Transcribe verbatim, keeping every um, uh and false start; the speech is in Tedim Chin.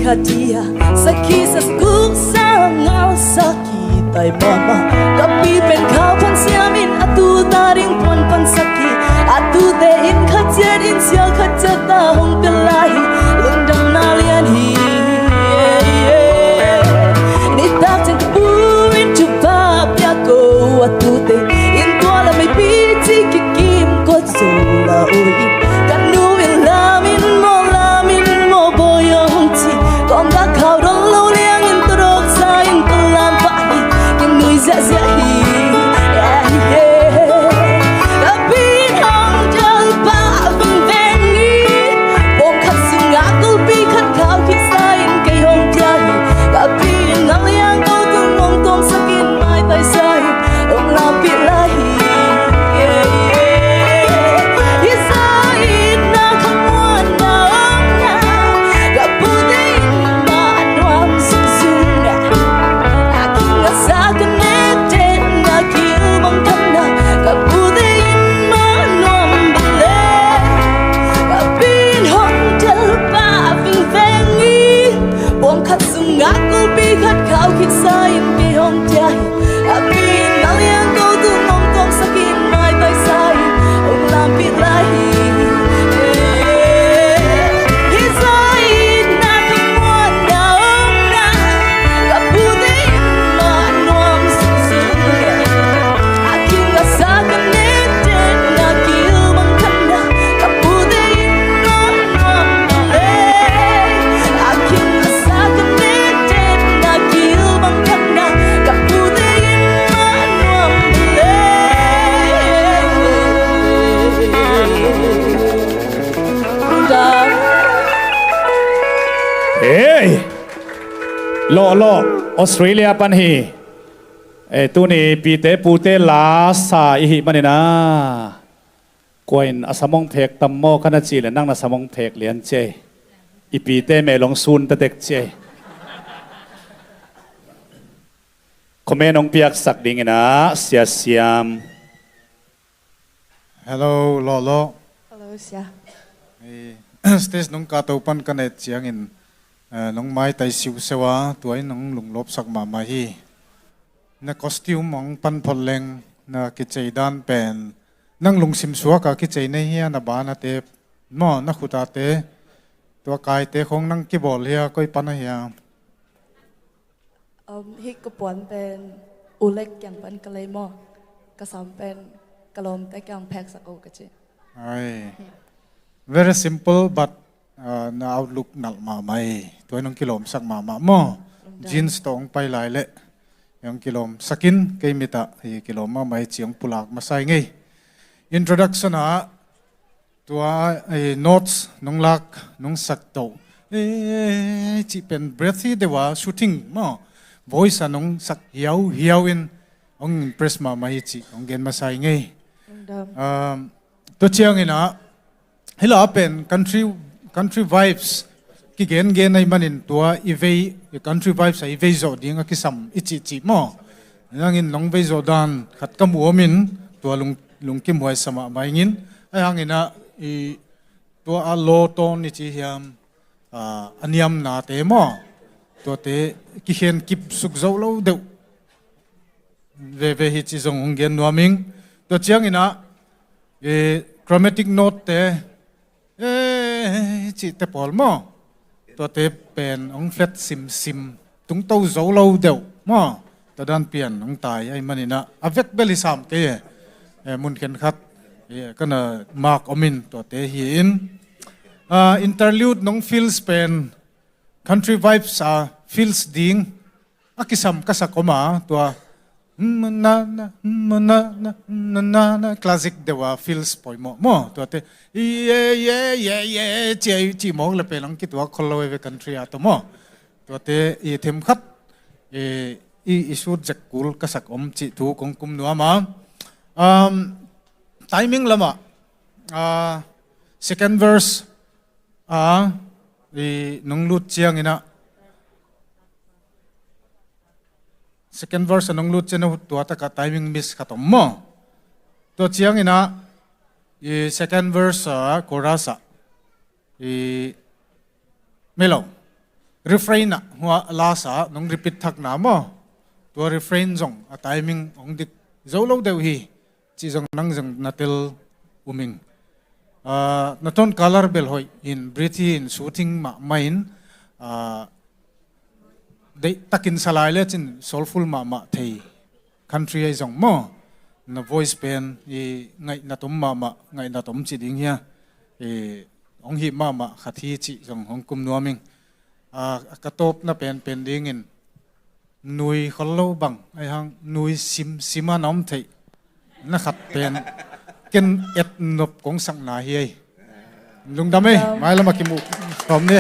Khatia sakhi sa saguk sa ngal sakhi tai mama. Ka pi pen khau phan siamin a tuta ding puan pan sakhi. A tute in khat ciat in sial khat ciat ta hong pia lai hi. Lungdamna lian hi. Nitak ciang ka pu in thupha pia ko. A tute in tua lam ei pi ci kikim ko zo la ui. Ka nu in lamin maw, lamin maw bawi hong ci. Kong ka khau dong lo liangin tawdawk sa in ka lam pah hi. Ka nui ziahziah hi. Ka pi in hong tel pah vengveng hi. Pawng khat sungah kulpi khat khau khit sa in kei hong pia hi. Ka pi in ngal liang ko tung hong tuamsak in maitai sa hi. Hong lampih lai hi. Hi sa itna kha muanna omna. Ka pute in mah nuam zungzung a. A king a sa ka nek den a kilbang khatna. Ka pute in mah nuam bale. Ka pi in hong tel pah vengveng hi. Pawng khat sungah kulpi khat khau khit sa in kei hong tia hi. A pi in ngal liang ko tung hong tuamsak in maitai sa in hong lampih lai hi. Hi sa itna kha muanna omna. Ka pute in mah nuam zungzung a. A king a sa ka nek den a kilbang khatna. Ka pute in mah nuam bale. A king a sa ka nek den a kilbang khatna. Ka pute in mah nuam bale. Hey! Lawh lawh, Australia pan hi. Eh, tuni pite pute la sa i hih manin a, kua in a sam hong phek tam maw ka na cih leh nang na sam hong phek lian ci ei. I pite mel hong sun ta tek ci ei. Comment hong piaksak dingin a, Sia Siam. Hello, Lolo. Hello, Sia. Eh, stage nong kah to pan ka na et ciangin, eh, nong maitai siusiau a, tua in nong lunglawpsak mahmah hi. Na costume hong pan phot leng na kicei dan pen nang lungsim suak a kicei na hia, na banate maw, na khutate, tua kaite khong nang kibawl hia, koi pan a hia? Um, hih ka puan pen U Lek kiang pan ka lei maw. Ka sam pen ka lawmte kiang pheksak o ka ci. Ai. Very simple, but, uh, na outlook nalh mahmah hi. Tua in hong kilawmsak mahmah maw. Jeans tawh hong pai lai leh hong kilawmsak in, kei mit ah hi kilawm mahmah hi ci hong pulak masa ing ei. Introduction ah tua, eh, notes nong lak, nong sak to, eh, cih pen breathy deuh a shooting maw, voice a nong sak hiauhiau in hong impress mahmah hi cih hong gen masa ing ei. Um, tua ciangin ah, hih la pen country, country vibes kigengen ahih manin tua i vei, country vibes a i vei zawh ding a kisam i cihcih maw. Nangin nong vei zawh dan khat ka mu om in tua lung, lungkim huai sa mahmah ing in. Ahi hangin ah i tua a low tone i ci hiam, ah, a niamnate maw, tuate kikhen kip suk zo lo deuh veve hi ci zong hong gen nuam ing. Tua ciangin ah, eh, chromatic note te, eh, cihte pawl maw, tuate pen hong flat simsim, tungto zo lo deuh maw. Tua dan pian hong tai ahih manin ah, a vek bel hi sam kei e. Eh, mun khenkhat, eh, ka na mak om in tuate hi in. Ah, interlude nong fills pen country vibes a fills ding a kisam ka sak om a, tua na, na, na, classic deuh a fills poimawh maw, tuate, ye, ye, ye, ye, ci, ci mawk le pen hong kituak khol lo e ve country a tua maw. Tuate i themkhat, eh, i, i sut zek kul ka sak om cih thu kong kum nuam a. Um, timing lamah, ah, second verse, ah, i nong lut ciangin ah, second verse a nong lut ciangin ah tua takah timing miss khat om maw. Tua ciangin ah, i second verse a, chorus a, i, melo. refrain ah hua lasa nong repeat thakna maw, tua refrain zong a timing hong dik zo lo deuh hi. Cih zong nang zong na tel um ing. Ah, na ton color bel hoih in, pretty in, suiting mahmah in, ah, deih takin sa lai lecin soulful mahmah thei country ahi zong maw, na voice pen i ngaihna tom mahmah, ngaihna tom ci ding hia, i hong hih mahmah khat hi cih zong hong kum nuam ing. Ah, ka tawpna pen pen dingin nui khol lo bang ahi hang nui simsim a na om theih na khat pen ken et nop kong sakna hi ei. Lungdam ei, mailam a kimuh khawm ni.